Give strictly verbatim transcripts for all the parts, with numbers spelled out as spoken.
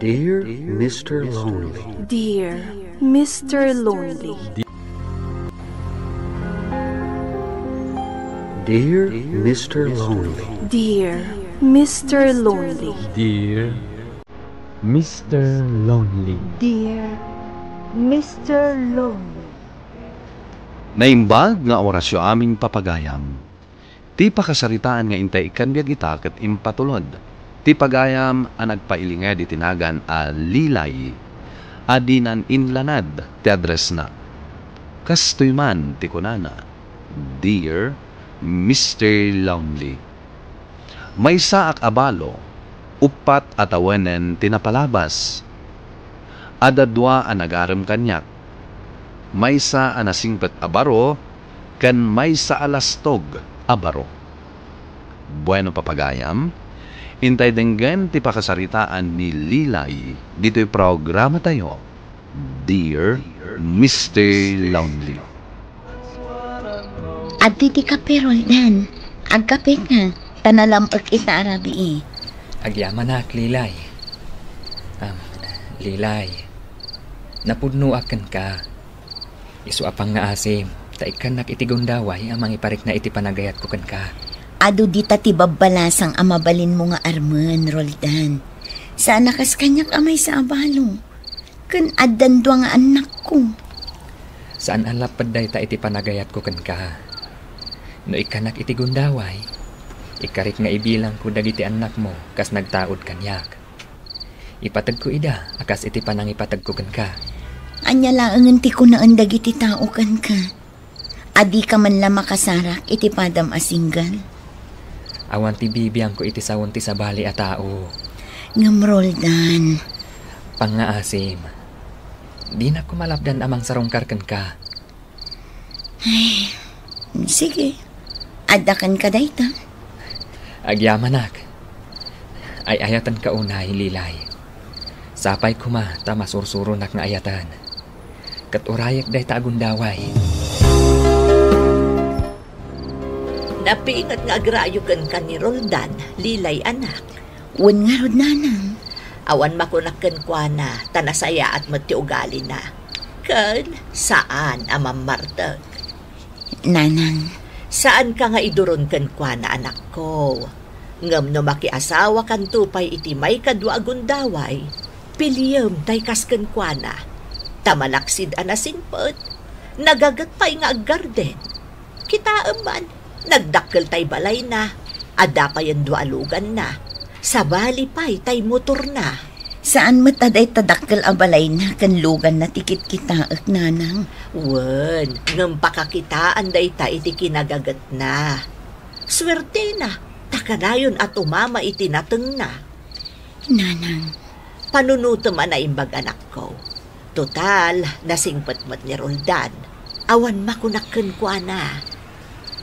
Dear Mister Lonely. Dear Mister Lonely. Dear Mister Lonely. Dear Mister Lonely. Dear Mister Lonely. Dear Mister Lonely. Naimbag nga orasyo amin, papagayam. Ti pakasaritaan nga intay ikkan biag ita ket impatulod ti pagayam a nagpailinged iti nagan a Lilay a dinan inlanad ti addressna. Kastoy man ti kunana, "Dear Mister Lonely, maysaak a balo, uppat a tawenen ti napalabas. Adda dua a nagarem kaniak. Maysa a nasingpet a baro ken maysa a lastog a baro." Bueno, papagayam, intay denggen ti pakasaritaan ni Lilay ditoy programatayo, Dear Mister Lonely. Adtoy ti kape, Roldan. Agkapeka, ta nalam-ek ita a rabii. Agyamanak, Lilay. Am, Lilay, napudnoak kenka. Isu a pangngaasim, ta ikkannak iti gundaway a mangiparikna iti panagayatko kenka. Adu dita ti babbalasang a mabalinmo nga armen, Roldan. Saan a kas kaniak a maysa a balo. Ken addan dua nga annakko. Saan a lapped dayta iti panagayatko kenka. No ikkannak iti gundaway, ikkarik nga ibilangko dagiti annakmo kas nagtaud kaniak. Ipategko ida a kas iti panangipategko kenka. Ania laengen ti kunaen dagiti tao kenka? A dika man la makasarak iti padam a single? Awan ti bibiangko iti sawen ti sabali a tao. Ngem, Roldan. Pangngaasim, dinak koma lapdan a mangsarungkar kenka. Ay, sige. Adda kenka dayta. Agyamanak. Ay-ayatenka unay, Lilay. Sapay koma ta masursuronak nga ayaten. Ket urayek dayta a gundaway. Napinget nga agrayo kenka ni Roldan, Lilay, anak. Wen ngarud, nanang. Awan makunak kenkuana, ta nasayaat met ti ugalina. Ken saan a mammartek. Nanang. Saanka nga iduron kenkuana, anakko. Ngem no makiasawakanto pay iti maikadua a gundaway, piliem tay kas kenkuana. Ta malaksid a nasingpet, nagaget pay nga aggarden. Kitaem man, nagdakkel tay balayna, adda payen dua a luganna, sabali pay tay motorna. Saan met a dayta dakkel a balayna ken luganna ti kitkitaek, nanang. Wen, ngem pakakitaan dayta iti kinagagetna. Suertena, ta kanayon a tumama iti natengna. Nanang. Panunotem a naimbag, anakko. Total, nasingpet met ni Roldan. Awan makunak kenkuana.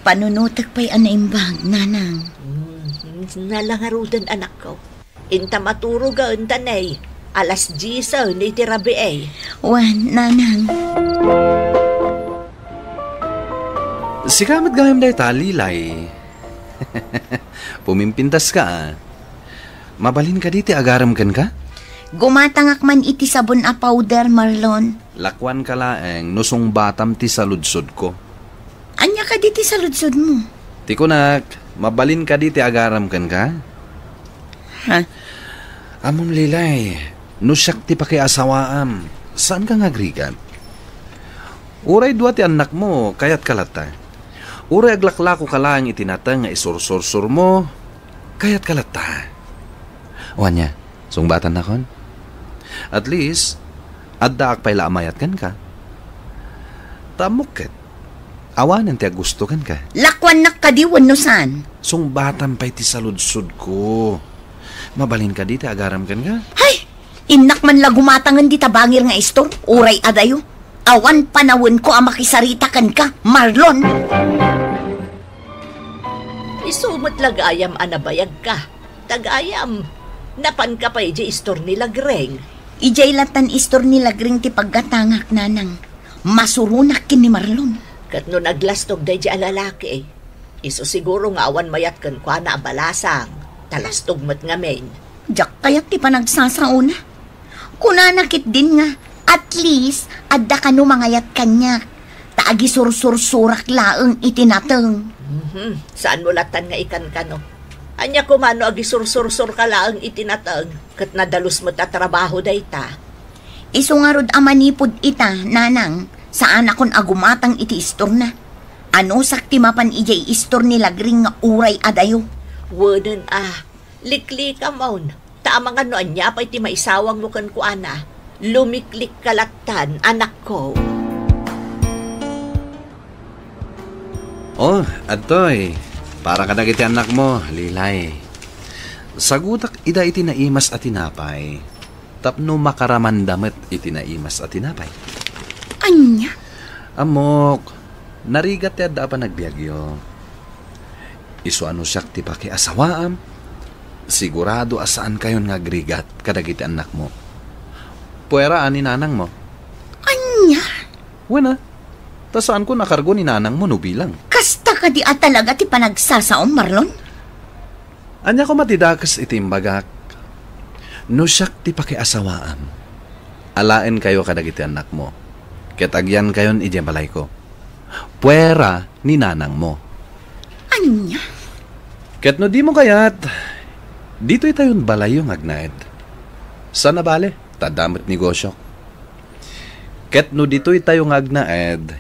Panunotek pay a naimbag, nanang. Hmm, nala ngaruden, anakko. Inta maturogen ta ne, alas diesen iti rabii. Wen, nanang. Sika met gayam dayta, Lilay. Pumimpintaska, a. Mabalin kadi ti agarem kenka? Gumatangak man iti sabon a powder, Marlon. Lakuanka laeng no sungbatam ti saludsodko. Ania kadi ti saludsodmo? Ti kunak, mabalin kadi ti agarem kenka? Ha? Ammom, Lilay, no siak ti pakiasawaam, saanka nga agrigat? Uray dua ti annakmo, kayatka latta? Uray aglaklakoka laeng iti nateng nga isursursurmo, kayatka latta? O ania, sungbatannakon? At least, addaak pay la a mayat kenka. Ta ammok ket, awanen ti aggusto kenka. Lakuannak kadi wenno saan? Sungbatam pay ti saludsodko. Mabalin kadi ti agarem kenka? Hay! Innak man la gumatangen dita bangir nga istor, uray adayo. Awan panawenko a makisarita kenka, Marlon. Isu met la gayam a nabayagka. Ta gayam, napanka pay idiay istor ni Lagreng. Idiay latan istor ni Lagreng ti paggatangak, nanang. Masuronak ken ni Marlon. Ket no naglastog daydiay a lalaki, isu siguro nga awan mayat kenkuana a balasang, ta lastog met ngamin. Diak kayat ti panagsasaona. Kunana ketdin nga, at least, adda kano mangayat kaniak. Ta agisursursurak laeng iti nateng. Mhm. Saanmo latan nga ikankano? Ania koma no agisursursurka laeng iti nateng, ket nadalus met a trabaho dayta? Isu ngarud a manipud ita, nanang, saanakon a gumatang iti istorna. Anusak ti mapan idiay istor ni Lagring nga uray adayo. Wenen a, liklikamon. Ta amangan no ania pay ti maisawangmo kenkuana, lumiklikka lattan, anakko. Oh, adtoy. Para kadagiti annakmo, Lilay. Sagutak ida iti naimas a tinapay. Tapno makaramanda met iti naimas a tinapay. Ania? Ammok, narigat ti adda a panagbiagyo. Isu a no siak ti pakiasawaam, sigurado a saankayon nga agrigat kadagiti annakmo. Puera a ni nanangmo. Ania? Wen a, ta saanko a kargo ni nanangmo no bilang. Kasta kadi a talaga ti panagsasaom, Marlon? Ania koma ti dakes iti imbagak? No siak ti pakiasawaam, alaenkayo kadagiti annakmo, ket agyankayon idiay balayko. Puera ni nanangmo. Ania? Ket no dimo kayat, ditoy tayon balayyo nga agnaed. Saan a bale, ta adda met negosio. Ket no ditoy tayo nga agnaed,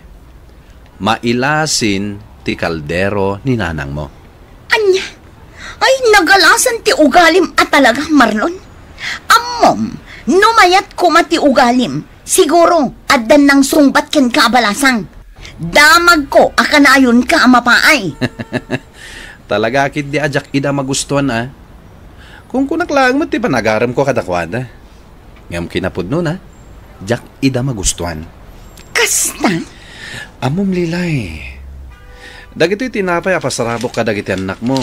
mailasin ti kaldero ni nanangmo. Ania? Ay, nagalasan ti ugalim a talaga, Marlon. Ammom, no mayat koma ti ugalim, siguro, addan nangsungbat kenka a balasang. Damagko a kanayonka a mapaay. Talaga ketdi a diak ida magustuan a. Kunkunak laeng met ti panagaremko kadakuada. Ngem kinapudnona, diak ida magustuan. Kasta? Ammom, Lilay. Dagitoy tinapay a pasarabok kadagiti annakmo.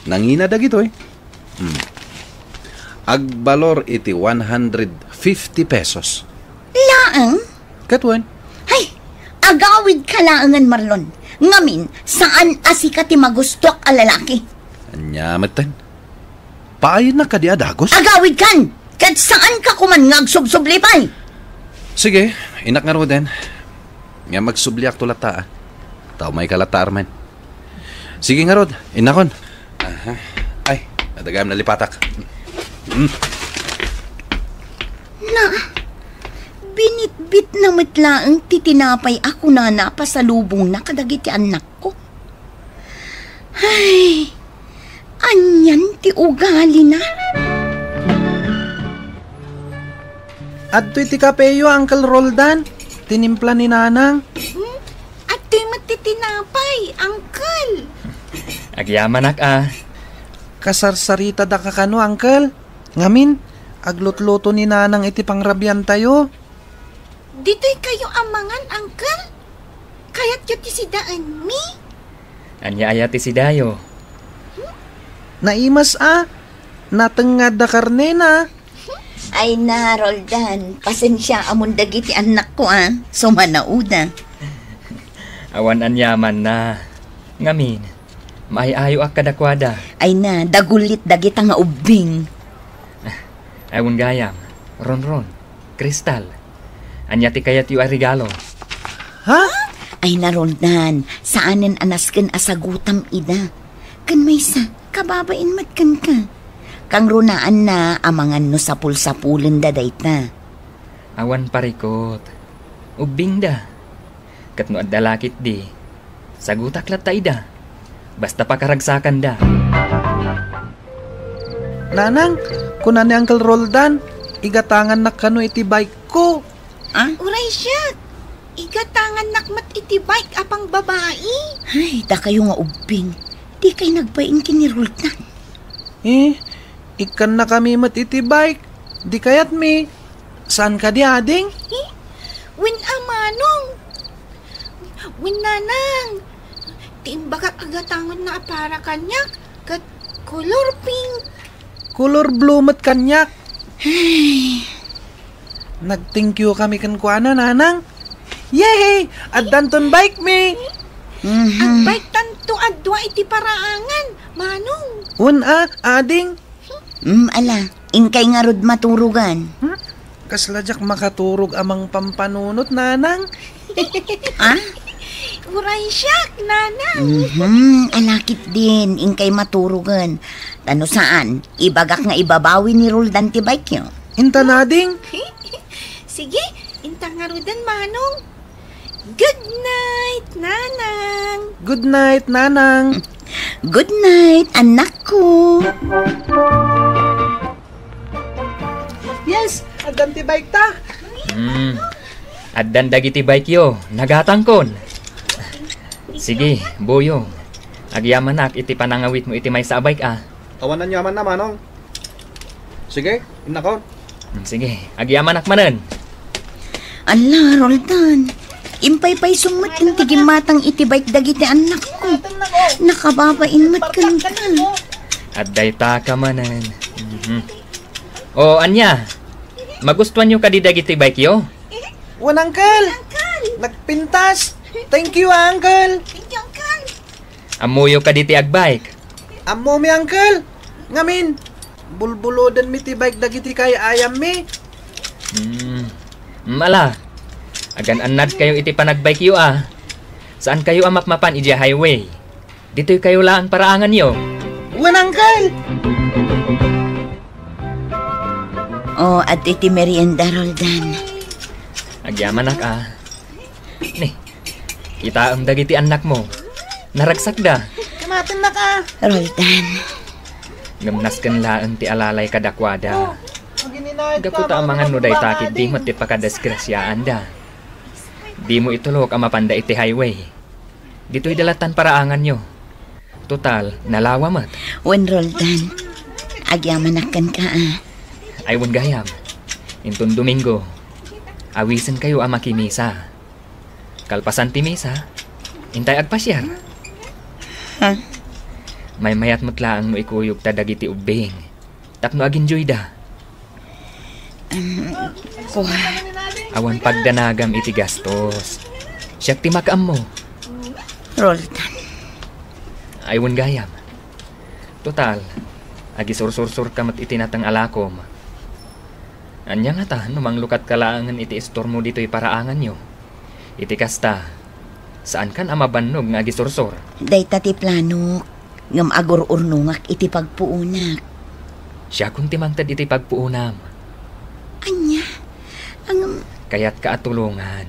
Nangina dagitoy. Hmm. Agbalor iti one hundred fifty pesos. Laeng? Ket wen? Ay, agawidka laengen, Marlon. Ngamin, saan a sika ti magustuak a lalaki. Ania metten? Paayennak kadi a dagus? Agawidkan! Ket saanka koman nga agsubsubli pay! Sige, innak ngaruden. Ngem agsubliakto latta, a. Ta umayka latta, Armen. Sige ngarud, innakon. Aha. Ay, adda gayam nalipatak. Mm. Na, binitbitna met laeng ti tinapay a kunana a pasalubongna kadagiti annakko. Ay, anian ti ugalina? Adtoy ti kapeyo, Uncle Roldan. Tinimpla ni Nanang. Hmm? Adtoy met ti tinapay, Uncle. Agyamanak a. Kasarsaritadaka kano, Uncle? Ngamin, aglutluto ni Nanang iti pangrabiantayo. Ditoy kayo a mangan, Uncle? Kayatyo ti sidaenmi? Ania aya ti sidayo? Naimas a. Nateng nga adda karnena. Ay na, Roldan, pasensiaamon dagiti annakko a. Sumanauda. Awan aniamanna. Ngamin, maay-ayoak kadakuada. Ay na, dagulit dagita nga ubbing. Awan gayam, Ronron, Kristal. Ania ti kayatyo a regalo? Ha? Ay na, Roldan, saanen a nasken a sagutam ida. Ken maysa, kababain met kenka. Kangrunaanna amangan no sapul-sapulenda dayta. Awan parikut. Ubbingda. Ket no adda la ketdi, sagutak latta ida. Basta pakaragsakanda. Nanang, kuna ni Uncle Roldan, igatangannak kano iti bike ko. Ah? Uray siak, igatangannak met iti bike a pangbabai. Ay, dakayo nga ubbing. Dikay nagbain ken ni Roldan. Eh, ikkannakami met iti bike. Di kayatmi. Saan kadi, ading? Eh, wen a manong. Wen nanang. Ti imbagak a gatanganna a para kaniak, ket kolor pink. Kolor blue met kaniak. Ay. Nag-thank you kami kenkuana, nanang. Yay! Addanton bike mi! Mhm. Agbike tanto a dua iti paraangan, manong. Wen a, ading. Mm, ala, inkay ngarud maturogan. Hmm? Kasla diak makaturog a mangpampanunot, nanang. Ah? Uray siak, nanang. Mhm, ala ketdin, inkay maturogen. Ta no saan, ibagak nga ibabawi ni Roldan ti bike-yo. Inta nading? Sige, inta ngaruden, manong. Good night, nanang. Good night, nanang. Good night, annakko. Yes, addan ti bike ta. Hmm. Addan dagiti bike-yo, nagatangkon. Sige, Buyong. Agyamanak iti panangawitmo iti maysa a bike, a. Awan aniamanna, manong. Sige, innakon. Hmm, sige, agyamanak manen. Ala, Roldan. Impaypaysong met ti gimmatang iti bike dagiti annakko. Nakababain met kenka. Adda dayta ka manen. Mhm. O, ania? Magustuanyo kadi dagiti bike-yo? Wen, uncle. Nagpintas. Thank you, ah, uncle. Thank you, uncle. Ammoyo kadi ti agbike? Ammomi, uncle. Ngamin, bulbulodenmi ti bike dagiti kaay-ayammi. Hmm. Mm, ala. Agan-annadkayo iti panagbike-yo, a. Saankayo a mapmapan idiay highway. Ditoykayo laeng paraanganyo. Wen, uncle. O, adtoy ti merienda, Roldan. Agyamanak, a. Ni, kitaem dagiti annakmo. Naragsakda. Kamatennak, a. Roldan. Ngem nasken laeng ti alalay kadakuada. Gapu ta amangan no dayta ketdi met ti pakadisgrasiaanda. Dimo itulok a mapanda iti highway. Ditoyda lattan paraanganyo. Total, nalawa met. Wen, Roldan, agyamanak kenka, a. Ay, wen gayam. Inton Domingo, awisenkayo a makimisa. Kalpasan ti misa, intay agpasiar. Ha? Maymayat met laeng no ikuyogta dagiti ubbing tapno aginjoyda. Em, kua. Awan pagdanagam iti gastos. Siak ti makaammo. Roldan. Ay, wen gayam. Total, agisursursurka met iti nateng a lakom. Ania ngata no manglukatka laengen iti istormo ditoy paraanganyo? Iti kasta, saankan a mabannog nga agisursor. Dayta ti planok, ngem agur-urnongak iti pagpuonak. Siakon ti mangted iti pagpuonam. Ania? Ngem kayatka a tulongan.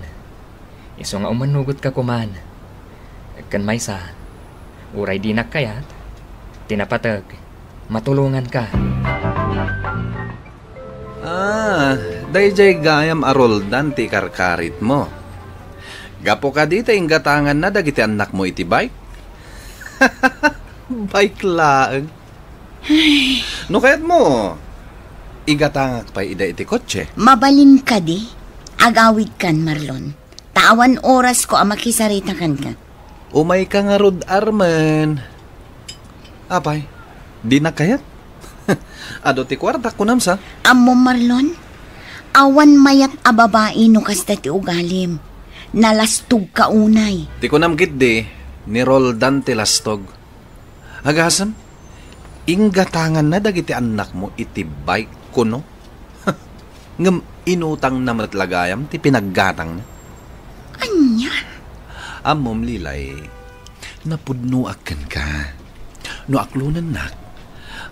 Isu nga umannugotka koman. Ken maysa, uray dinak kayat, ti napateg, matulonganka. Ah, daydiay gayam a Roldan ti ikarkaritmo. Gapu kadi ta inggatanganna dagiti annakmo iti bike? Bike laeng. Ay. No kayatmo, igatangak pay ida iti kotse. Mabalin kadi? Agawidkan, Marlon. Ta awan orasko a makisarita kenka. Umayka ngarud, Armen. Apay, dinak kayat? Adu ti kuartak, kunam sa? Ammom, Marlon, awan mayat a babai no kasta ti ugalim. Nalastogka unay. Ti kunam ketdi, ni Roldan ti lastog. Agasem, inggatanganna dagiti annakmo iti bike, kuno? Ngem inutangna met la gayam ti pinaggatangna. Ania? Ammom, Lilay, napudnoak kenka. No aklonennak,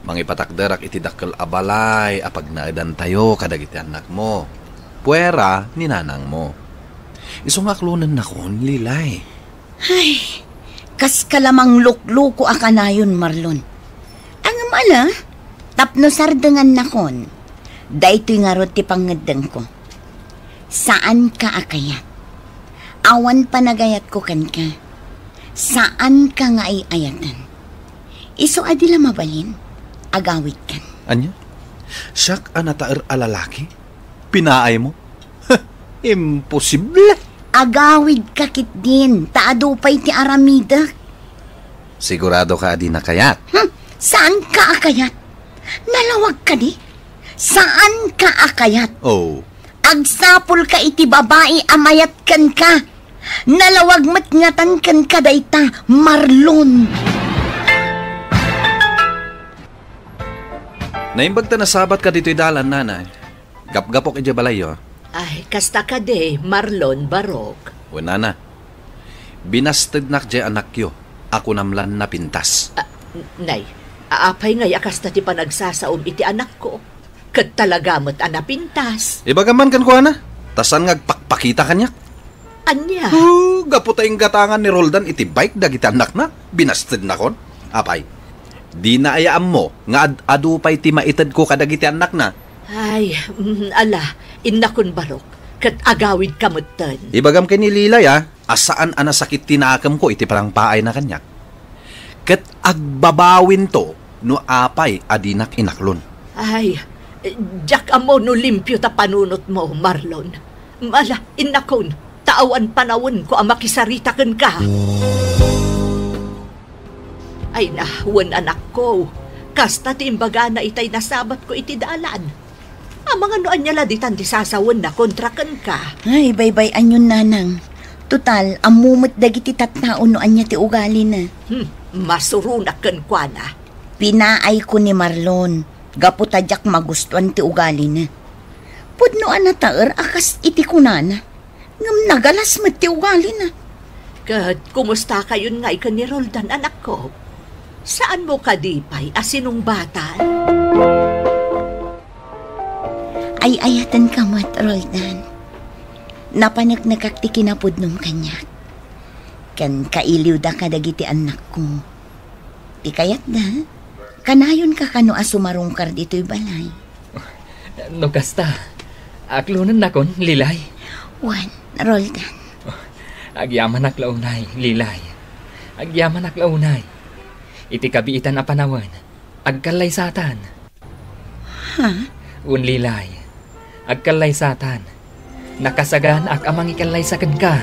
mangipatakderak iti dakkel a balay a pagnaedantayo kadagiti annakmo. Puera ni nanangmo. Isu nga aklonennakon, Lilay. Ay, kaska la manglukloko a kanayon, Marlon. Ngem ala, tapno sardengannakon, daytoy ngarud ti pangngeddengko. Saanka a kayat. Awan panagayatko kenka. Saanka nga ay-ayaten. Isu a di la mabalin, agawidkan. Ania? Siak a nataer a lalaki? Pinaaymo? Imposible! Agawidka ketdin, ta adu pay ti aramidek. Siguradoka a dinak kayat? Hmm, saanka a kayat? Nalawag kadi? Saanka a kayat? Oh. Agsapulka iti babai a mayat kenka. Nalawag met ngatan kenka dayta, Marlon. Naimbag ta nasabatka ditoy dalan, nanay. Gapgapok idiay balayyo. Ay, kasta kadi, Marlon, Barok. Wen, nana. Binastednak diay anakyo a kunam lan napintas. Ah, n-, nay, apay ngay a kasta ti panagsasaom iti anakko? Ket talaga met a napintas. Ibagam man kenkuana, ta saan nga agpakpakita kaniak. Ania? Oh, gapu ta inggatangan ni Roldan iti bike dagiti annakna, binastednakon. Apay, dina aya ammo nga ad-adu pay ti maitedko kadagiti annakna? Ay, mm, ala, innakon, Barok, ket agawidka metten. Ibagam ken ni Lilay, a, a saan a nasakit ti nakemko iti panangpaayna kaniak. Ket agbabawinto no apay a dinak inaklon. Ay, diak ammo no limpio ta panunotmo, Marlon. Ala, innakon, ta awan panawenko a makisarita kenka. Ay na, wen, anakko, kasta ti imbagana itay nasabatko iti dalan. Amangan no ania la ditan ti sasawenna kontra kenka. Ay, baybay-anyon, nanang. Total, ammo met dagiti tattao no ania ti ugalina. Hmm, masuronak kenkuana. Pinaayko ni Marlon, gapu ta diak magustuan ti ugalina. Pudno a nataer a kas iti kunana. Ngem nagalas met ti ugalina. Ket kumustakayon ngay ken ni Roldan, anakko? Saanmo kadi pay a sinungbatan? Ay-ayatenka met, Roldan. Napaneknekak ti kinapudnom kaniak. Ken kailiwda kadagiti annakko. Ti kayatda, kanayonka kano a sumarungkar ditoy balay. No kasta, aklonennakon, Lilay. Wen, Roldan. Agyamanak la unay, Lilay. Agyamanak la unay. Iti kabiitan a panawen, agkallaysatan. Ha? Wen, Lilay. Agkallaysatan. Nakasaganak a mangikallaysa kenka.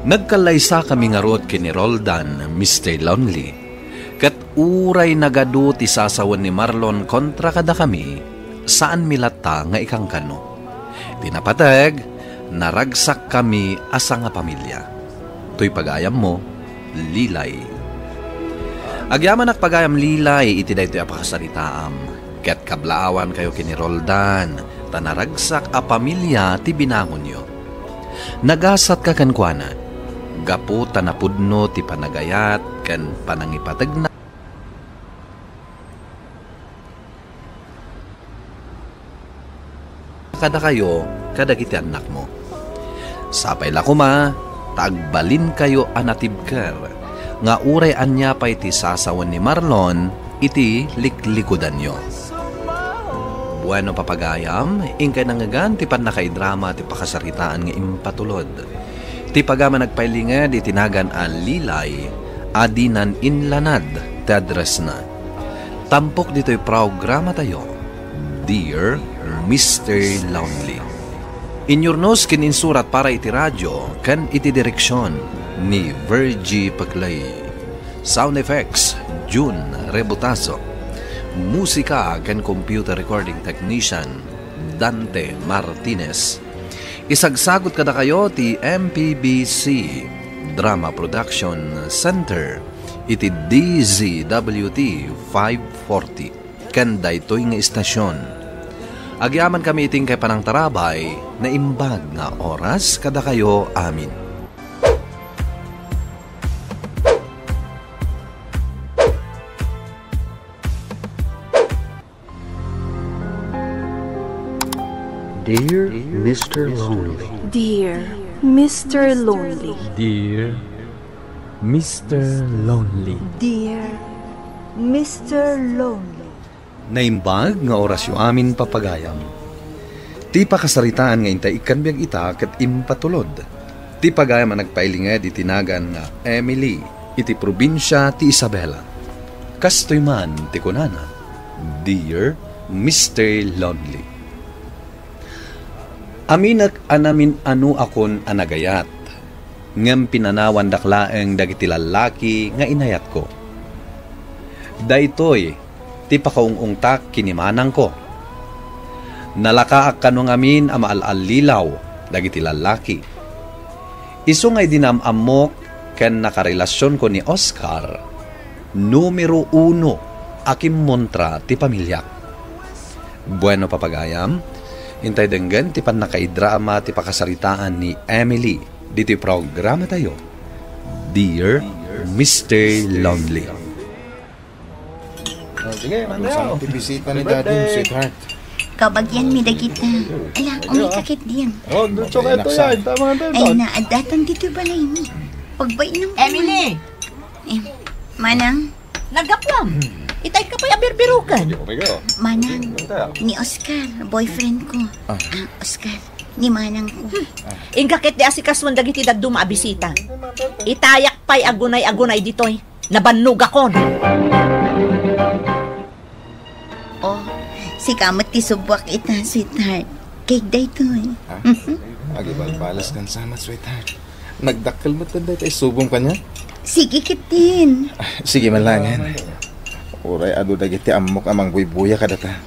Nagkallaysakami ngarud ken ni Roldan, Mister Lonely, ket uray nagadu ti sasawen ni Marlon kontra kadakami, saanmi latta nga ikankano. Ti napateg, naragsakkami a sangapamilia. Toy pagayammo, Lilay. Agyamanak pagayam, Lilay, iti daytoy a pakasaritaam, ket kablaawankayo ken ni Roldan, ta naragsak a pamilia ti binangonyo. Nagasatka kenkuana, gapu ta napudno ti panagayat ken panangipategna kadakayo kadagiti annakmo. Sapay la koma ta agbalinkayo a natibker nga uray ania pay ti sasawen ni Marlon iti liklikudanyo. Bueno, papagayam, inkay nangngegan ti pannakaidrama ti pakasaritaan nga impatulod. Ti pagayam a nagpailinged iti nagan a Lilay a dinan inlanad ti addressna. Tampok ditoy programatayo, Dear Mister Lonely. Inyurnos ken insurat para iti radio ken iti direksion ni Virgie Paclay. Sound effects, June Rebutazo. Musika ken computer recording technician, Dante Martinez. Isagsagut kadakayo ti M P B C Drama Production Center iti D Z W T five forty ken daytoy nga istasion. Agyamankami iti inkay panangtarabay, naimbag nga oras kadakayo amin. Dear Mister Lonely. Dear Mister Lonely. Dear Mister Lonely. Dear Mister Lonely. Naimbag nga orasyo amin, papagayam. Ti pakasaritaan nga intay ikkan biag ita ket impatulod. Ti pagayam a nagpailinged iti nagan nga Emily iti probinsia ti Isabela. Kastoy man ti kunana, Dear Mister Lonely. Aminek a namin-anoakon a nagayat, ngem pinanawandak laeng dagiti lallaki nga inayatko. Daytoy ti pakaung-ungtak ken ni manangko. Nalakaak kano ngamin a maal-allilaw dagiti lallaki. Isu nga idi naam-ammok ken nakarelasionko ni Oscar, numero uno a kimmontra ti pamiliak. Bueno, papagayam, intay denggen ti pannakaidrama ti pakasaritaan ni Emily ditoy programatayo, Dear Mister Lonely. Oh, sige, Mateo. Saan ti bisita ni Daddy, sweetheart? Kabagian mi dagita. Ala, umika ketdin. Oh, dutso kayo to yan. Tama na. Ay, naadatan dito balay ni. Pagbainang Emily! Eh, Manang? Nagaplam. Itay ka pa'y abirbirukan. Manang, ni Oscar, boyfriend ko. Ah. Ah, Oscar, ni Manang ko. Inggakit di asikasuan dagiti dadduma a bisita. Itayak pa'y agunay-agunay ditoy. Nabannogakon. Oh, sika met ti subbuak ita, sweetheart. Cake daytoy. Ha? Mhm. Agibalbalaskan sa met, sweetheart. Nagdakkel met dayta isubong kaniak. Sige ketdin. Ah, sige man laengen. Uray adu dagiti ammok a mangbuybuya kadata.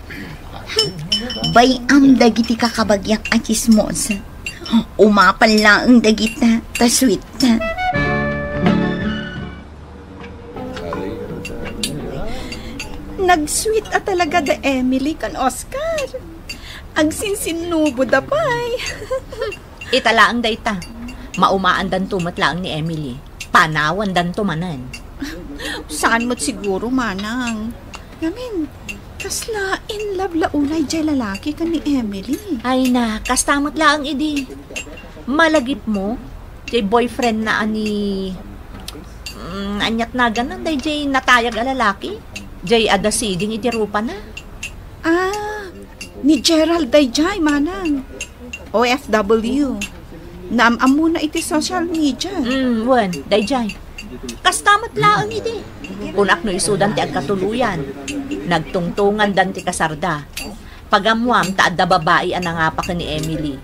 Bay-am dagiti kakabagiak a chismosa. Umapal laeng dagita, ta sweet ta. Nag-sweet a talaga da Emily kan Oscar. Agsinsinnubo da pay. Ita laeng dayta. Maumaandanto met laeng ni Emily. Panawandanto manen. Saan met siguro, Manang? Ngamin, kasla in love la unay jay lalaki ken ni Emily. Ay na, kasta met laeng idi. Malagipmo, jay boyfriend na a ni, mm, aniat nagan, dayjay natayag a lalaki? Jay adda siding iti rupana? Ah, ni Gerald dayjay, Manang. O F W. Naam-ammona iti social media. Mm, wen, dayjay. Kasta met laeng idi. Kunak no isudan ti agkatuluyan. Nagtungtungandan ti kasarda. Pagammuam ta adda babai a nangapa ken ni Emily.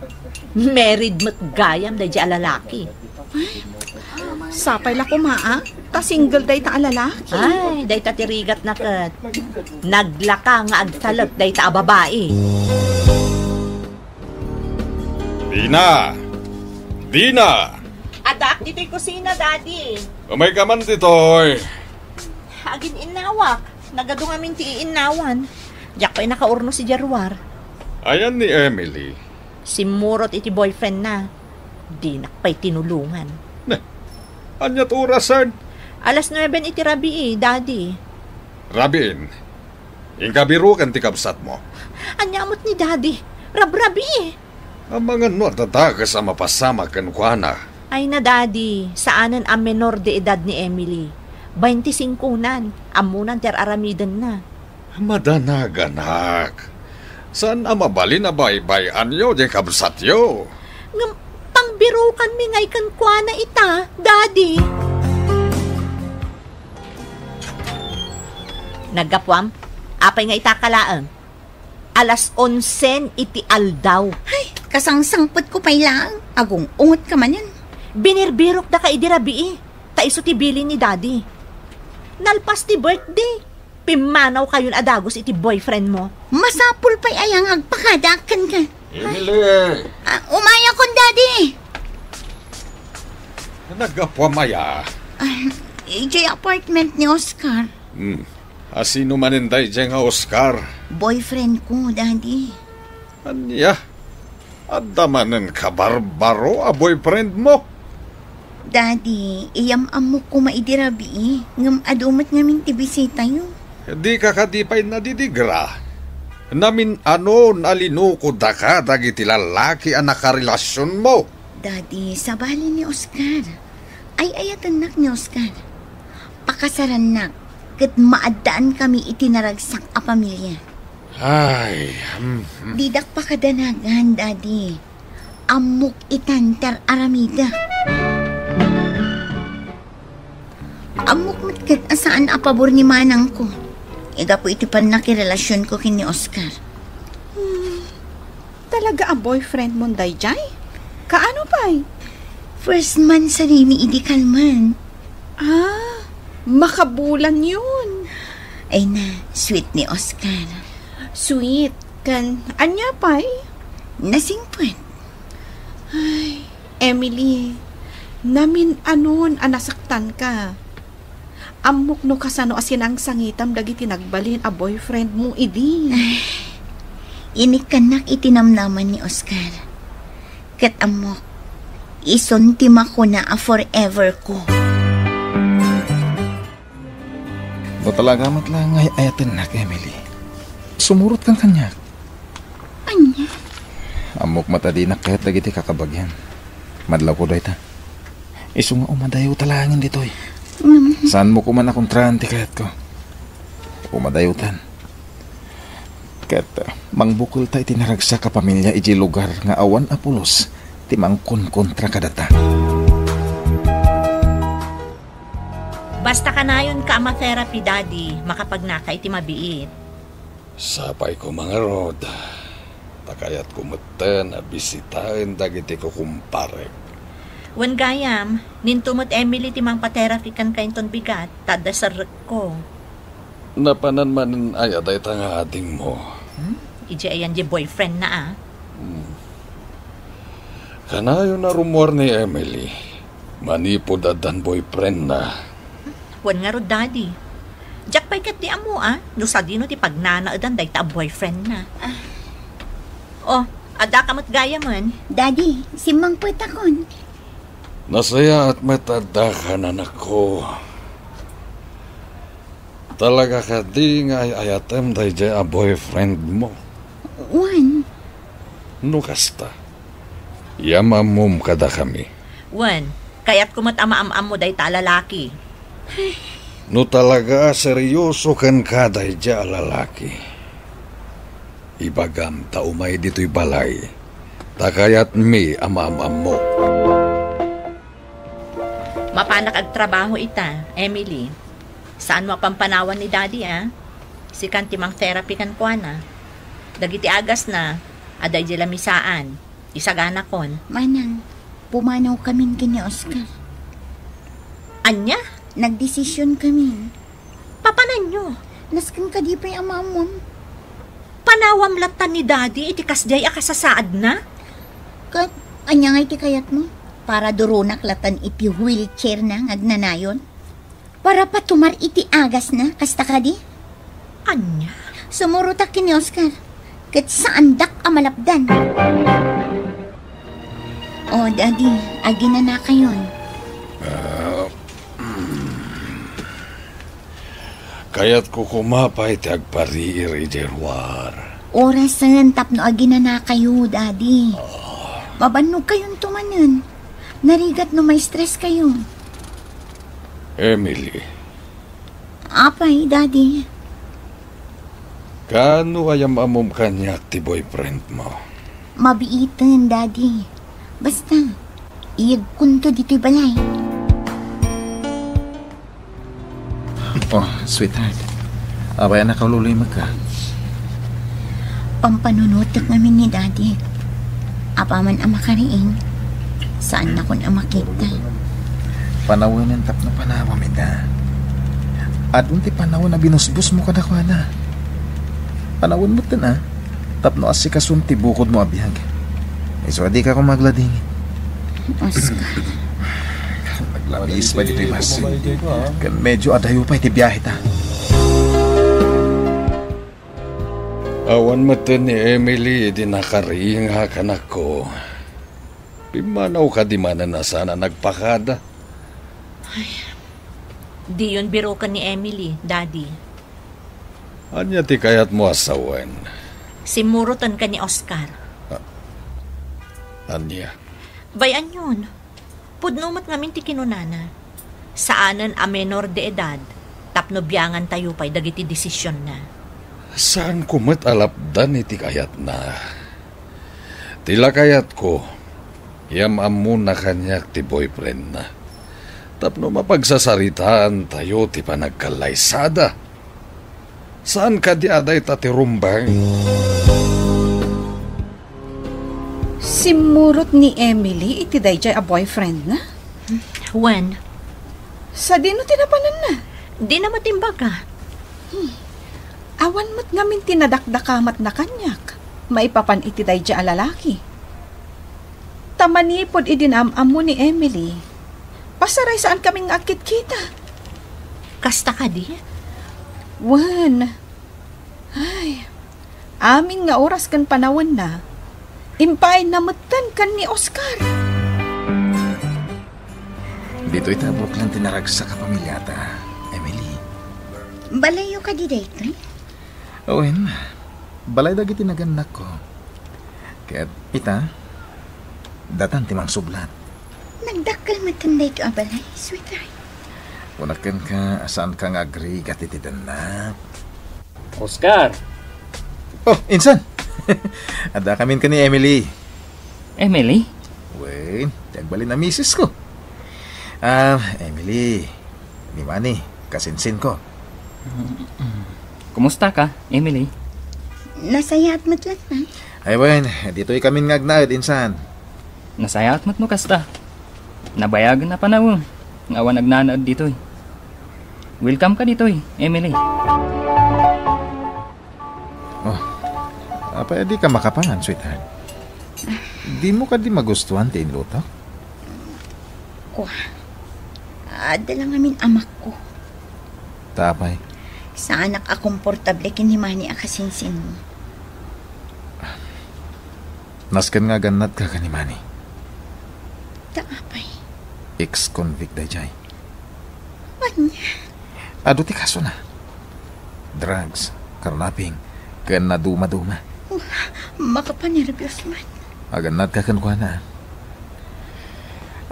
Married met gayam dayjay a lalaki. Sapay la koma, a? Ta single dayta a lalaki. Ay, dayta ti rigatna ket. Naglaka nga agtalek dayta a babai. Dina! Dina! Addaak ditoy kusina, Daddy. Umayka man ditoy. Agin-innawak. Nagadu ngamin ti iinnawan. Diak pay nakaurno sidi a ruar. Ayan ni Emily? Simmurot iti boyfriendna. Dinak pay tinulongan. Ne, aniat orasen? Alas nueben iti rabii, Daddy. Rabiin, inka biroken ti kabsatmo. Ania met ni Daddy? Rabrabii. Amangan no adda dakes a mapasamak kenkuana. Ay na, Daddy, saanen a menor de edad ni Emily. Baintisingkonan, ammonan ti ar-aramidenna. Madanaganak. Saan a mabalin a baybay-anyo diay kabsatyo. Ngem pangbirokanmi ngay kenkuana ita, Daddy. Naggapuam? Apay nga ita ka laeng? Alas onsen iti aldaw. Ay, kasangsangpetko pay laeng. Agung-ungot ka manen. Binirbirok da ka idi rabii, ta isu ti bilin ni Daddy. Nalpas ti birthday. Pimmanawkayon a dagus iti boyfriend mo. Masapul pay aya nga agpakadaak kenka. Emily! Ah, umayakon, Daddy! Naggapuam aya? Ah, idiay apartment ni Oscar. Hmm. Asino manen daydiay nga Oscar? Boyfriend ko, Daddy. Ania? Adda manen kabarbaro a boyfriend mo? Daddy, iyam-ammok koma idi rabii, ngem adu met ngamin ti bisitayo. Dika kadi pay nadidigra? Namin-anon a linukodaka dagiti lalaki a nakarelasionmo? Daddy, sabali ni Oscar. Ay-ayatennak ni Oscar. Pakasarannak, ket maaddaan kami iti naragsak a pamilia. Ay, hmm, hmm. Didak pakadanagan, Daddy. Ammok itan ti ar-aramida. Ammok met ket a saan a pabor ni manangko. Igapu iti pannakirelasionko ken ni Oscar. Hmm. Talaga a boyfriend mon daydiay? Kaano pay? First monthsary mi idi kalman. Ah, makabulan yun. Ay na, sweet ni Oscar. Sweet? Kan ania pay? Nasingpet. Ay, Emily, namin-anon a nasaktan ka. Ammok no kasano a sinangsangitam dagiti nagbalin a boyfriend mo idi. Ay, Inikkannak iti namnama ni Oscar. Ket ammok, isun ti makuna a forever ko. No talaga met la nga ay-ayatennak, Emily, sumurotkan kaniak. Ania? Ammok met a dinak kayat dagiti kakabagian. Madlawko dayta. Isu nga umadayo ta laengen ditoy. Ngem saanmo koma a kontraan ti kayatko. Umadayota. Ket, uh, mangbukelta iti naragsak a pamilia idiay lugar nga awan a pulos ti mangkonkontra kadata. Basta kanayonka a ma-therapy, Daddy, makapagnaka iti mabiit. Sapay koma ngarud, ta kayatko metten a bisitaen dagiti kukumparek. Wen gayam, ninto met Emily ti mangpa-therapy kenka inton bigat, ta adda serrekko. Napanan manen aya dayta nga adingmo? Hmm? Idiay ayan di boyfriendna, a? Hmm. Kanayon a rummuar ni Emily, manipud addan boyfriendna. Wen ngarud, Daddy. Diak pay ketdi ammo, a, no sadino ti pagnanaedan dayta a boyfriendna. Ah. Oh, addaka met gayamen. Daddy, simmangpetakon. Nasayaat met addaka, anakko. Talaga kadi nga ay-ayatem daydiay a boyfriendmo? Wen. No kasta, iam-ammom kadakami. Wen, kayatko met a maam-ammo dayta a lalaki. No talaga a seryoso kenka daydiay a lalaki, ibagam ta umay ditoy balay, ta kayatmi a maam-ammo. Mapanak agtrabaho ita, Emily. Saanmo a pampanawan ni Daddy, a? Sikan ti mang-therapy kenkuana. Dagiti agasna, adda idiay lamisaan. Isaganakon. Manang, pumanawkamin ken ni Oscar. Ania? Nagdesisionkamin. Papananyo? Nasken kadi pay a maammon. Panawam latta ni Daddy iti kasdiay a kasasaadna? Ket ania ngay ti kayatmo? Para duronak lattan iti wheelchairna nga agnanayon? Para patumar iti agasna, kasta kadi? Ania? Sumurotak ken ni Oscar, ket saandak a malapdan. O, Daddy, aginanakayon. Ah, mm. Kayatko koma pay ti agpariir idiay ruar. Orasen tapno aginanakayo, Daddy. Ah. Mabannogkayonto manen. Narigat no ma-stress kayo. Emily. Apay, Daddy? Kaano a yam-ammom kaniak ti boyfriendmo? Mabiiten, Daddy. Basta, iyegkonto ditoy balay. Oh, sweetheart. Apay a nakaululay met ka? Pampanunotek ngamin ni Daddy. Apaman a makariing, saannakon a makita. Panawenen tapno panawam ita. Adun ti panawen a binusbosmo kadakuada. Panawen metten, a, tapno asikason ti bukodmo a biag. Isu a dika koma agladingit. Oscar. Naglabis pay ditoy bus. Ken medyo adayo pay ti biaheta. Awan metten ni Emily idi nakariingak, anakko. Pimmanaw kadi manen a saan a nagpakada? Ay, diyon biroken ni Emily, Daddy. Ania ti kayatmo a sawen? Simmurotenka ni Oscar. A-, ania? Bay-anyon, pudno met ngamin ti kinunana. Saanen a menor de edad tapno biangantayo pay dagiti desisionna. Saanko met a lapdan iti kayatna. Ti la kayatko, yam-ammona kaniak ti boyfriendna tapno mapagsasaritaantayo ti panagkallaysada. Saan kadi a dayta ti rumbeng? Simmurot ni Emily iti daydiay a boyfriendna? Wen. Sadino ti napananna? Dina met imbaga. Hmm. Awan met ngamin ti nadakdakamatna kaniak maipapan iti daydiay a lalaki. Ta manipud idi naam-ammo ni Emily, pasaray saankami nga agkitkita. Kasta kadi? Wen. Ay, amin nga oras ken panawenna, impaayna metten ken ni Oscar. Ditoy ta Brooklyn ti naragsak a pamiliata, Emily. Balayyo kadi daytoy? Wen, balay dagiti nagannakko. Ket ita, datan ti mangsublat. Nagdakkel metten daytoy a balay, sweetheart. Kunak kenka a saanka nga agrigat iti dannak. Oscar! Oh, insan! Addakamin ken ni Emily. Emily? Wen, ti agbalin a misis ko. Ah, Emily, ni Manny, kasinsin ko. Kumusta ka, Emily? Nasayaat met latta. Ay, wen, ditoy kamin nga agnaed, insan. Nasayaat met no kasta. Nabayagen a panawem nga awan agnanaed ditoy. Welcome ka ditoy, Emily. Oh, apay a dika makapangan, sweetheart? Dimo kadi magustuhan ti inlutok? Kua, adda la ngamin amakko. Ta apay? Saanak a komportable ken ni Manny a kasinsinmo. Nasken nga agannadka ken ni Manny. Ta apay? Ex-convict daydiay. Ania? Adu ti kasona. Drugs, carnapping, ken nadumaduma. Uh, makapanerbios man. Agannadka kenkuana.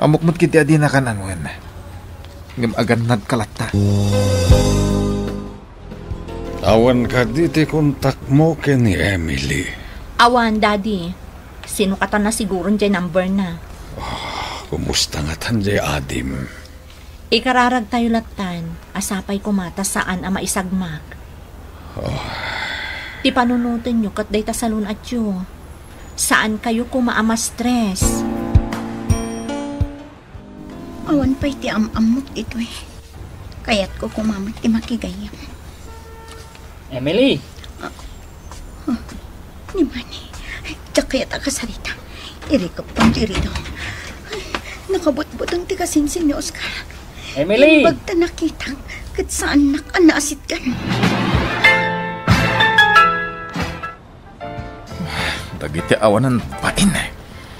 Ammok met ketdi a dina kan-an wen. Ngem agannadka latta. Awan kadi ti kontakmo ken ni Emily? Awan, Daddy. Sinukatan na siguron diay number na. Ah, kumusta ngatan diay adim? Ikararagtayo lattan a sapay koma ta saan a maisagmak. Ah. Ti panunotenyo ket dayta salun-atyo. Saankayo koma a ma-stress. Awan pay ti am-ammok ditoy. Kayatko koma met ti makigayyem. Emily! Ah, ah, ni Manny, diak kayat a kasarita. Irikep pay ti ridaw. Ay, nakabutbuteng ti kasinsin ni Oscar. Emily! Imbag ta nakitak, ket saannak a naasitgan. Dagiti awanan bain.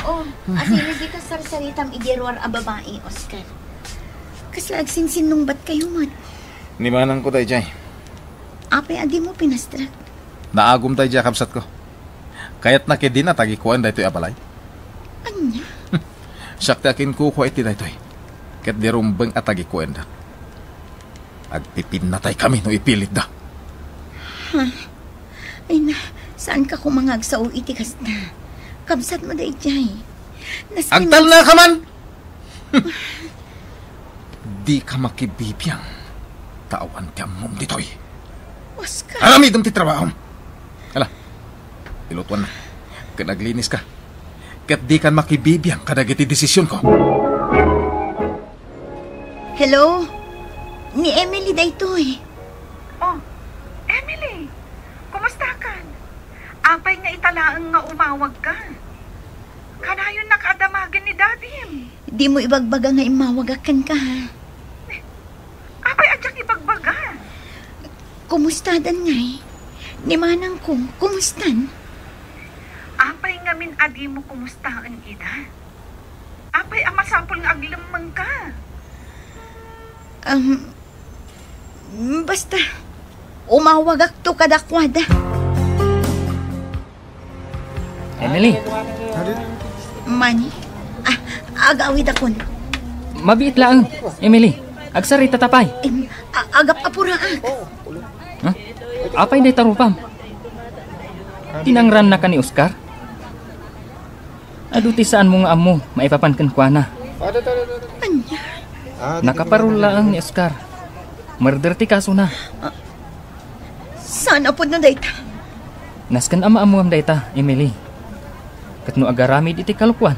Oh, asino di kasarsaritam idi ruar a babai, Oscar? Kasla agsinsinnungbatkayo met. Ni manangko daydiay. Apay a dimo pinastrek? Naagum daydiay a kabsatko. Kayatna ketdin a tagikuaen daytoy a balay. Ania? Siak ti akinkukua iti daytoy. Ket di rumbeng a tagikuaenda. Agpipinnataykami no ipilitda. Ha? Ay na, saanka koma nga agsao iti kasta? Kabsatmo daydiay. Nasken- Agtalnaka man! Dika makibibiang, ta awan ti ammom ditoy. Oscar! Aramidem ti trabahom! Hala, ilutuanna, ken agliniska. Ket dikan makibibiang kadagiti desisionko. Hello? Ni Emily daytoy. Oh, Emily, kumustakan? Apay nga ita laeng nga umawagka? Kanayonnaka a damagen ni Dadim. Dimo ibagbaga nga immawagak kenka, ha? Apay a diak ibagbaga? Kumustadan ngay? Ni manangko, kumustan? Apay ngamin a dimo kumustaen ida? Apay a masapul nga aglemmengka? Um, basta, umawagakto kadakuada. Emily. Manny? Ah, agawidakon. Mabiit laeng, Emily. Agsarita ta pay. Em, a-, agap-apuraak. Ha? Apay dayta rupam? Tinangrannaka ni Oscar? Adu ti saanmo nga ammo maipapan kenkuana. Ania? Nakaparul laeng ni Oscar. Murder ti kasona. Saan a pudno dayta? Nasken a maammuam dayta, Emily. Ket no agaramid iti kalokuan,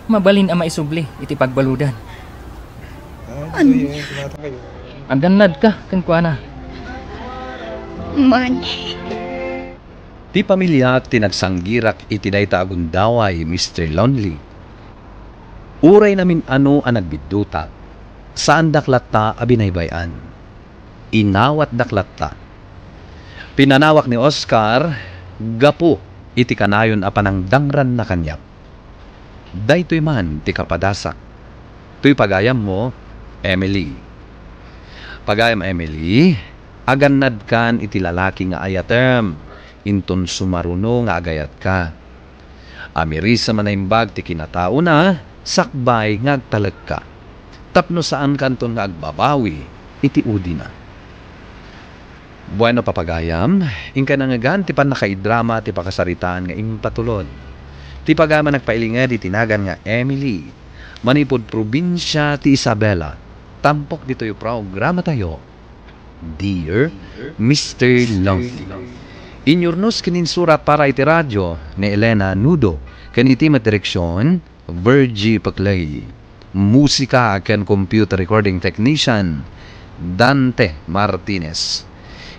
mabalin a maisubli iti pagbaludan. Ania? Agannadka kenkuana. Manny. Ti pamiliak ti nagsanggirak iti dayta a gundaway, Mister Lonely. Uray namin-ano a nagbiddutak, saandak latta a binaybay-an. Inawatdak latta. Pinanawak ni Oscar gapu iti kanayon a panangdangranna kaniak. Daytoy man ti kapadasak. Toy pagayammo, Emily. Pagayam Emily, agannadkan iti lalaki nga ayatem, inton sumaruno nga agayatka. Amirisem a naimbag ti kinataona, sakbay nga agtalekka. Tapno saankanton nga agbabawi iti udina. Bueno, papagayam, inka nangngegan ti pannakaidrama ti pakasaritaan nga impatulod. Ti pagayam a nagpailinged iti nagan nga Emily, manipud probinsia ti Isabela, tampok ditoy programatayo, Dear Mister Lonely. Inyurnos ken insurat para iti radio ni Elena Nudo ken iti met direksion, Virgie Paclay. Musika ken computer recording technician, Dante Martinez.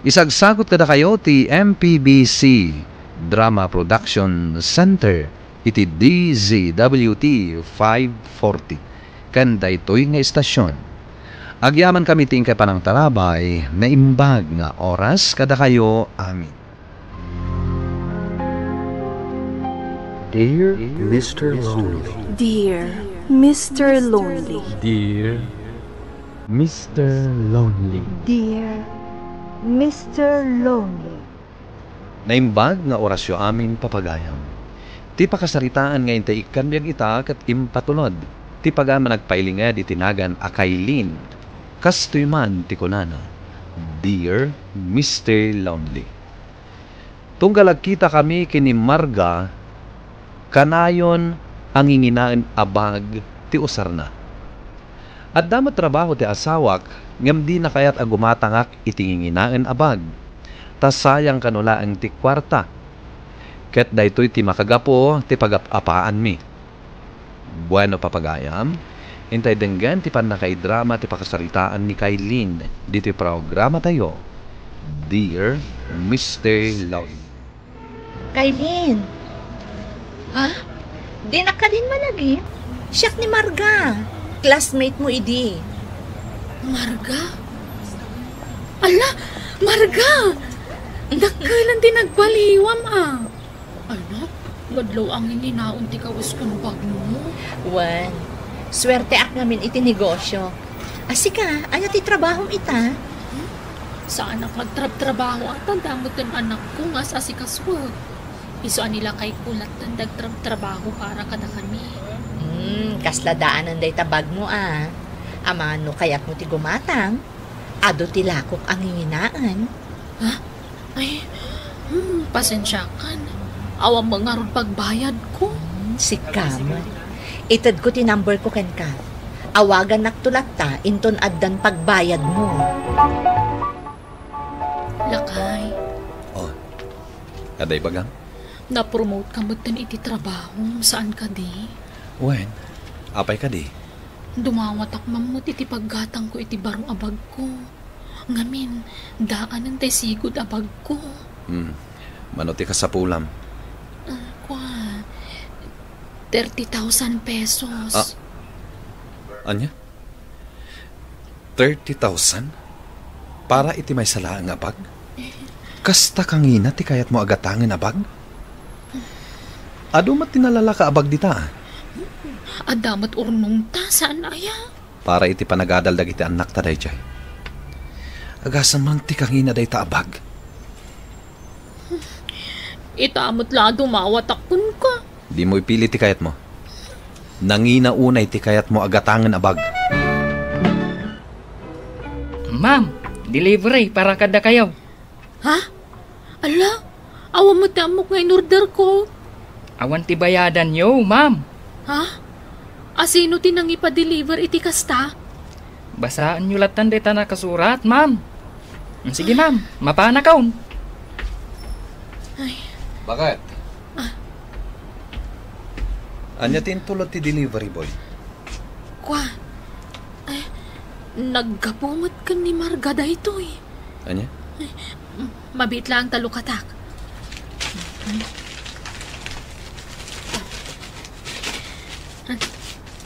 Isagsagut kadakayo ti M P B C Drama Production Center iti D Z W T five forty ken daytoy nga istasyon. Agyamankami ti inkay panangtarabay, naimbag nga oras kadakayo amin. Dear Mister Lonely. Dear Mister Lonely. Dear Mister Lonely. Dear Mister Lonely. Naimbag nga orasyo amin, papagayam. Ti pakasaritaan nga intay ikkan biag ita ket impatulod ti pagayam a nagpailinged iti nagan a Kaylin. Kastoy man ti kunana, Dear Mister Lonely. Tunggal agkitakami ken ni Marga, kanayon a nginginaen a bag ti usarna. Adda met trabaho ti asawak, ngem dina kayat a gumatangak iti nginginaen a bag, ta sayang kano laeng ti kuarta. Ket daytoy ti makagapu ti pagap-apaanmi. Bueno, papagayam, intay denggen ti pannakaidrama ti pakasaritaan ni Kaylin ditoy programatayo, Dear Mister Love. Kaylin! Ha? Dinak kadin malagip? Siak ni Marga. Classmate mo idi. Marga? Ala, Marga! Dakkel ti nagbaliwam, a. Anak, nadlaw a nginginaon ti kawes ken bagmo. Wen, suerteak ngamin iti negosyo. A, sika, ania ti trabahom ita? Saanak nga agtrabtrabaho a, ta adda met ti anakko nga as-asikasuek. Isu a ni lakayko latta ti agtrabtrabaho para kadakami. Hmm, kasla daanen dayta bagmo a. Amangan no kayatmo ti gumatang, adu ti lakok a nginginaen. Ha? Ay, hmm, pasensiakan. Awan met ngarud pagbayadko. Hmm, sika met. Itedko ti numberko kenka. Awagannakto latta inton addan pagbayadmo. Lakay. Oh, adda ibagam? Napromote ka metten iti trabahom, saan kadi? Wen, apay kadi? Dumawatak man met iti paggatangko iti baro a bagko. Ngamin, daanen tay sigud a bagko. Hmm. Mano ti kasapulam? Ah, kua, thirty thousand pesos. Ah. Ania? Thirty thousand? Para iti maysa laeng a bag? Kasta kangina ti kayatmo a gatangen a bag? Adu met ti nalalaka a bag dita, a? Adda met urnongta, saan aya? Para iti panagadal dagiti annakta daydiay. Agasem man ti kangina dayta a bag. Ita met la a dumawatak kenka. Dimo ipili ti kayatmo. Nangina unay ti kayatmo a gatangen a bag. Ma'am, delivery para kadakayo. Ha? Ala, awan met ti ammok nga inorderko. Awan ti bayadanyo, ma'am. Ha? Asino ti nangipa-deliver iti kasta? Basaenyo lattan dayta nakasurat, ma'am. Sige, ma'am, mapanakon. Ay. Bakit? Ah. Ania ti intulod ti delivery boy? Kua, ay, naggapu met ken ni Marga daytoy. Ania? Ay, m-, mabiit laeng ta lukatak.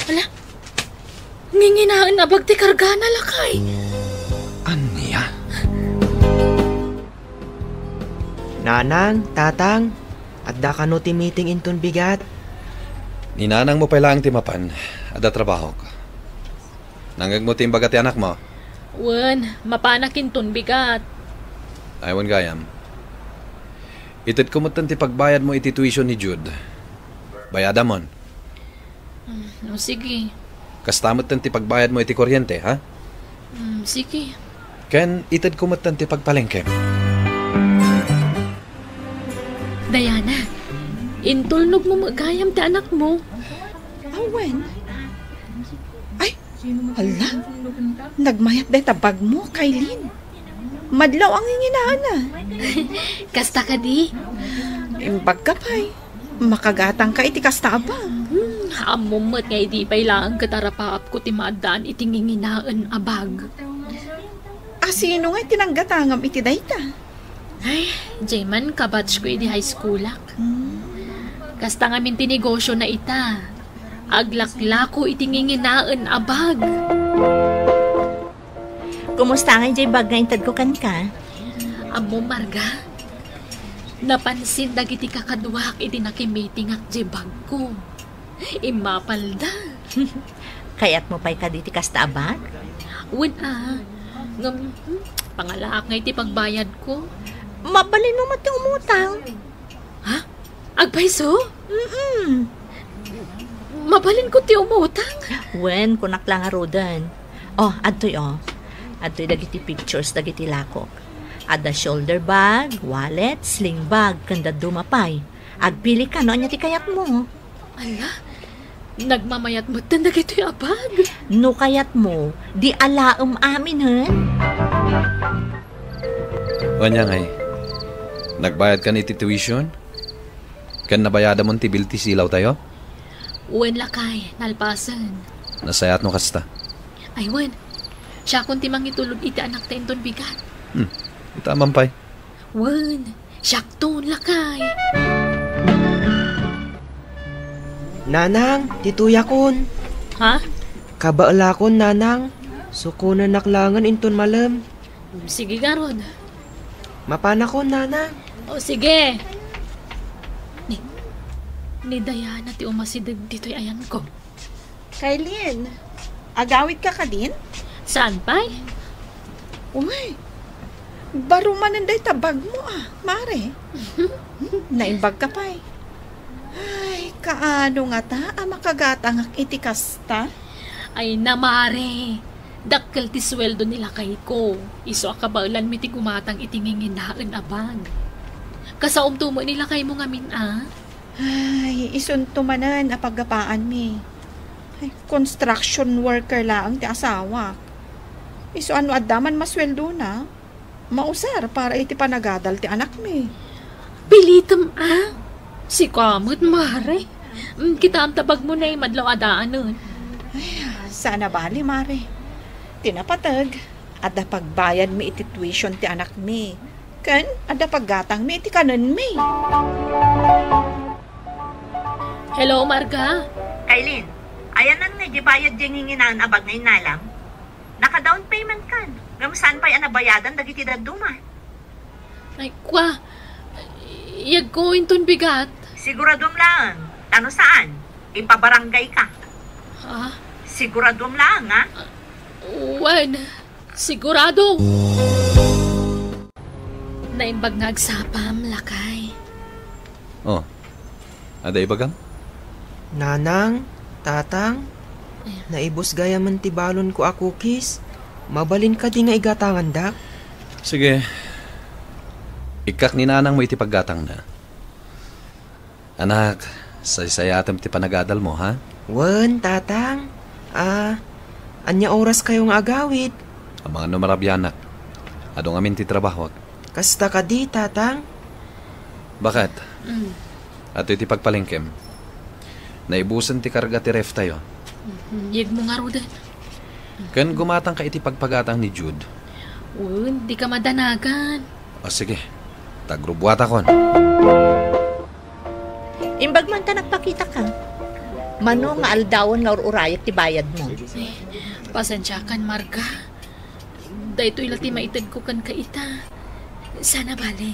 Ala, nginginaen a bag ti kargana, lakay. Ania? Nanang, Tatang, adda kano ti meeting inton bigat? Ni nanangmo pay laeng ti mapan, adda trabahok. Nangngegmo ti imbaga ti anakmo? Wen, mapanak inton bigat. Ay, wen gayam. Itedko metten ti pagbayadmo iti tuition ni Jude. Bayadamon. Mm, o, sige. Kasta metten ti pagbayadmo iti kuryente, ha? Mm, sige. Ken itedko metten ti pagpalengkem. Diana, intulnogmo met gayam ti anakmo. Awen. Ay, hala, nagmayat dayta bagmo, Kaylin. Madlaw a nginginaanna. Kasta kadi? Imbagka pay, makagatangka iti kasta a bag. Hmm, ammom met nga idi pay laeng ket arapaapko ti maaddaan iti nginginaen a bag. A, sino nga iti nanggatangam iti dayta? Ay, diay man kabatchko idi high schoolak. Hmm. Kasta ngamin ti negosiona ita. Aglaklako iti nginginaen a bag. Kumusta ngay diay bag nga intedko kenka? Ammom, Marga, napansin dagiti kakaduak idi nakimitingak diay bagko. Immapalda. Kayatmo pay kadi ti kasta a bag? Wen a. Ngem, hmm, pangalaak ngay ti pagbayadko. Mabalinmo met ti umutang. Ha? Agpayso? Mm-mm. Mabalinko ti umutang? Wen, kunak la ngaruden. O, adtoy, o. Adtoy dagiti pictures dagiti lakok. Adda shoulder bag, wallet, sling bag, ken dadduma pay. Agpilika no ania ti kayatmo. Ala, nagmamayat metten dagitoy a bag. No kayatmo, di alaem aminen. Ania ngay, nagbayadkan iti tuition? Ken nabayadamon ti bill ti silawtayo? Wen, lakay, nalpasen. Nasayaat no kasta. Ay, wen. Siakon ti mangitulod iti anakta inton bigat. Hmm, ita man pay. Wen, siakton, lakay. Nanang, ti tuyakon. Ha? Kabaelakon, Nanang. Sukonennak laengen inton malem. Sige ngarud. Mapanakon, Nanang. O, sige. Ni, ni Diana ti umasideg ditoy ayanko. Kaylin, agawidka kadin? Saan pay? Uy, baro manen dayta bagmo a, Mare. Naimbagka pay. Ay, kaano ngata a makagatangak iti kasta? Ay na, Mare. Dakkel ti sueldo ni lakayko. Isu a kabaelanmi ti gumatang iti nginginaen a bag. Kasaomto met ni lakaymo ngamin a? Ay, isunto manen a paggapaanmi. Ay, construction worker laeng ti asawak. Isu a no adda man masueldona, mausar para iti panagadal ti anakmi. Pilitem a? Sika met, Mare. Mm, kitaem ta bagmo nay madlaw a daanen. Ay, saan a bali, Mare. Ti napateg, adda pagbayadmi iti tuition ti anakmi. Ken adda paggatangmi iti kanenmi. Hello, Marga. Kaylin, ayanna ngay diay bayad diay nginginaen a bag nga innalam? Naka-down payment kan, ngem saan pay a nabayadan dagiti dadduma? Ay, kua, iyagko inton bigat. Siguraduam laeng, ta no saan, ipabarangay ka. Ha? Siguraduam laeng, ha? Wen, sigurado. Naimbag nga agsapam, lakay. Oh, adda ibagam? Nanang, Tatang, naibus gayamen ti balonko a cookies. Mabalin kadi nga igatangandak? Sige. Ikkak ni nanangmo iti paggatangna. Anak, saysayaatem ti panagadalmo, ha? Wen, Tatang. Ah, ania oraskayo nga agawid? Amangan no marabianak. Adu ngamin ti trabahoak. Kasta kadi, Tatang? Baket? Mm. Adtoy ti pagpalengkem. Naibusen ti karga ti reftayo. Mm, yegmo ngaruden. Ken gumatangka iti pagpagatang ni Jude. Wen, dika madanagan. O, sige. Tagrubuatakon. Imbag man ta nagpakitaka. Mano nga aldawen nga ur-urayek ti bayadmo? Ay, pasensiakan, Marga. Daytoy la ti maitedko kenka ita. Saan a bale,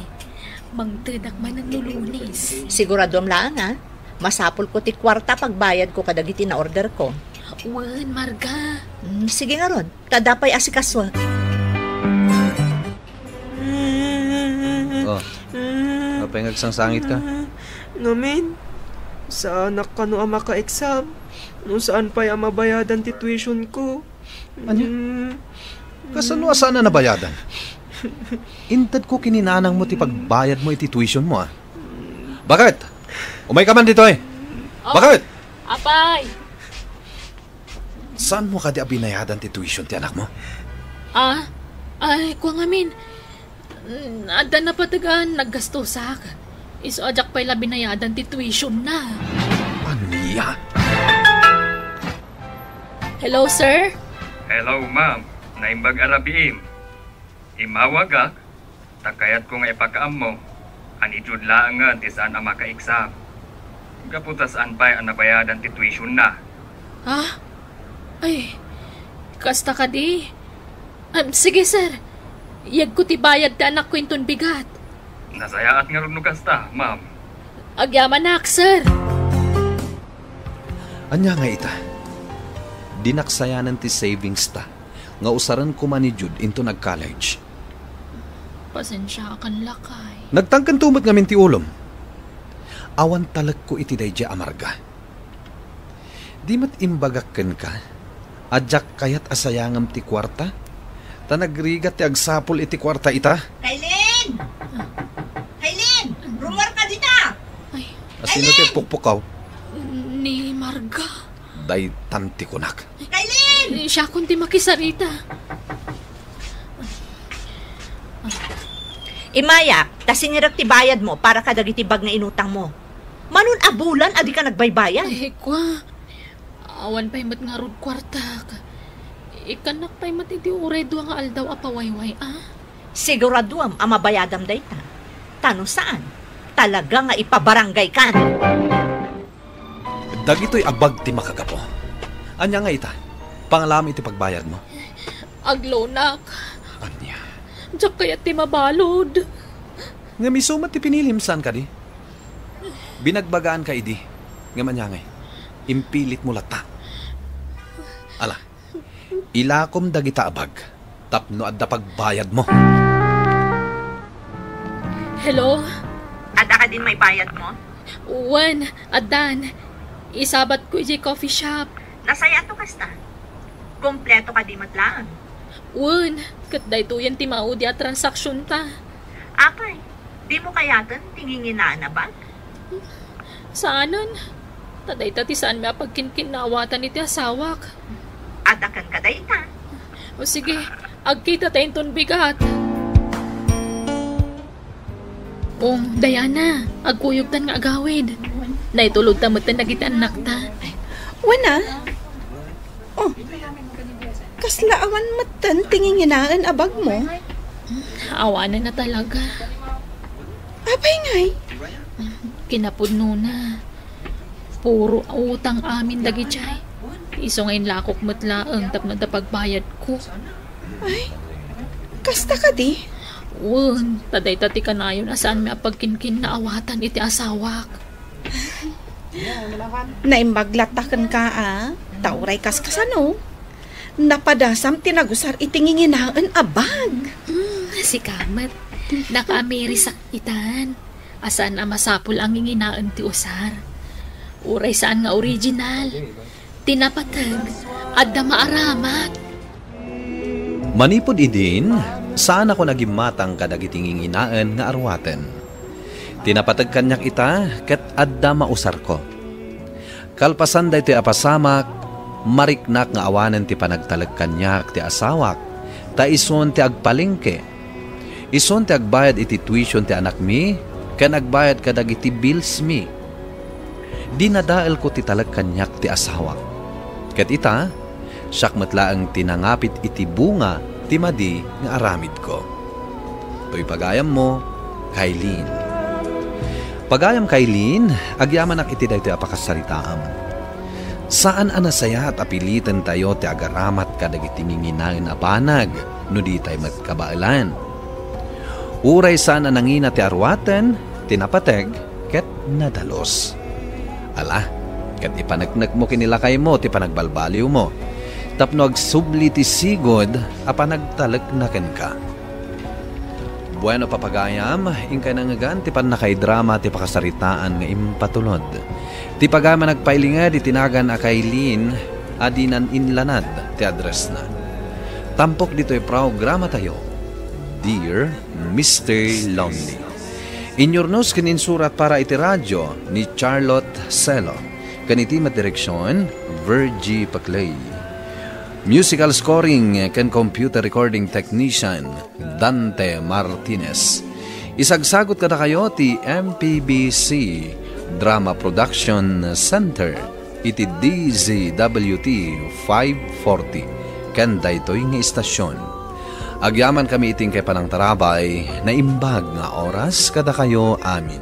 Mangtedak manen no Lunes. Siguraduam laeng, a. Masapulko ti kuarta a pagbayadko kadagiti na-orderko. Wen, Marga. Mm, sige ngarud. Kada pay asikasuak. Oh, apay nga agsangsangitka? Ngamin, saanak kano a maka-exam no saan pay a mabayadan ti tuition ko. Ania? Mm. Kasano a saan a nabayadan? Intedko ken ni nanangmo ti pagbayadmo iti tuitionmo, a. Bakit? Umayka man ditoy. Oh, bakit? Apay. Saanmo kadi a binayadan ti tuition ti anakmo? Ah? Ay, kua ngamin. Mm, adda napateg a naggastosak. Isu a diak pay la binayadan ti tuitionna. Ania? Hello, sir? Hello, ma'am. Naimbag a rabiim. Immawagak, ta kayatko nga ipakaammo a ni Jude laengen ti saan a maka-exam. Gapu ta saan pay a nabayadan ti tuitionna. Ha? Ay, kasta kadi? Ah, sige, sir. Iyegko ti bayad ti anakko inton bigat. Nasayaat ngarud no kasta, ma'am. Agyamanak, sir. Ania ngay ita? Dinak sayanen ti savings ta nga usaren koma ni Jude inton ag-college. Pasensiakan, lakay. Nagtangkento met ngamin ti ulom. Awan talekko iti daydiay a Marga. Di met imbagak kenka a diak kayat a sayangem ti kuarta? Ta nagrigat ti agsapul iti kuarta ita. Kaylin! Kaylin! Rummuarka dita! Ay. Asino ti pukpukaw? Ni Marga. Daytan ti kunak. Kaylin! Eh, siakon ti makisarita. Immayak, ta sinirek ti bayadmo para kadagiti bag nga inutangmo. Manon a bulan a dika nagbaybayad? Eh, kua. Awan pay met ngarud kuartak. Ikkannak pay met iti uray dua nga aldaw a pawayway, a? Siguraduam a mabayadam dayta. Ta no saan, talaga nga ipabarangaykan. Dagitoy a bag ti makagapu. Ania nga ita? Pangalam iti pagbayadmo. Aglonak. Ania? Diak kayat ti mabalud. Ngem isu met ti pinilim, saan kadi? Binagbagaanka idi. Ngem ania ngay? Impilitmo latta. Ala, ilakom dagita a bag tapno adda pagbayadmo. Hello? Adda kadin maibayadmo? Wen, addan. Isabatko idiay coffee shop. Nasayaat no kasta. Kompleto kadi met laeng. Wen, ket daytoyen ti maudi a transaksionta. Apay, dimo kayaten ti nginginaen a bag? Saanen. Ta dayta ti saanmi a pagkinkinnaawatan iti asawak. Adda kenka dayta. O sige, agkitata inton bigat. O, Diana, agkuyogtan nga agawid. Naitulodta metten dagiti annakta. Wen a? O, kasla awan metten ti nginginaen a bagmo? Awanen a talaga. Apay ngay? Kinapudnona. Puro utang amin dagidiay. Isu nga inlakok met laeng tapno adda pagbayadko. Ay, kasta kadi? Wen, ta dayta ti kanayon a saanmi a pagkinkinnaawatan iti asawak. Naimbag latta kenka a, ta uray kaskasano, napadasam ti nagusar iti nginginaen a bag. Hmm, sika met. Nakaamirisak itan. A saan a masapul a nginginaen ti usar. Uray saan nga original. Ti napateg, adda maaramat. Manipud idin, saanakon a gimmatang kadagiti nginginaen nga aruaten. Ti napateg kaniak ita ket adda mausarko. Kalpasan daytoy a pasamak, mariknak nga awanen ti panagtalek kaniak ti asawak, ta isun ti agpalengke, isun ti agbayad iti tuition ti anakmi, ken agbayad kadagiti billsmi. Dinadaelko ti talek kaniak ti asawak. Ket ita, siak met laeng ti nangapit iti bunga ti madi nga aramidko. Toy pagayammo, Kaylin. Pagayam Kaylin, agyamanak iti daytoy a pakasaritaam. Saan a nasayaat a pilitentayo ti agaramat kadagiti nginginaen a banag no ditay met kabaelan. Uray saan a nangina ti aruaten, ti napateg ket nadalus. Ala, ket ipaneknekmo ken ni lakaymo ti panagbalbaliwmo, tapno agsubli ti sigud a panagtalekna kenka. Bueno, papagayam, inkay nangngegan ti pannakaidrama ti pakasaritaan nga impatulod. Ti pagayam a nagpailinged iti nagan a Kaylin a dinan inlanad ti addressna. Tampok ditoy programatayo, Dear Mister Lonely. Inyurnos ken insurat para iti radyo ni Charlotte Celo, ken iti met direksion, Virgie Paclay. Musical scoring ken computer recording technician, Dante Martinez. Isagsagut kadakayo ti M P B C Drama Production Center iti D Z W T five forty ken daytoy nga istasyon. Agyamankami iti inkay panangtarabay, naimbag nga oras kadakayo amin.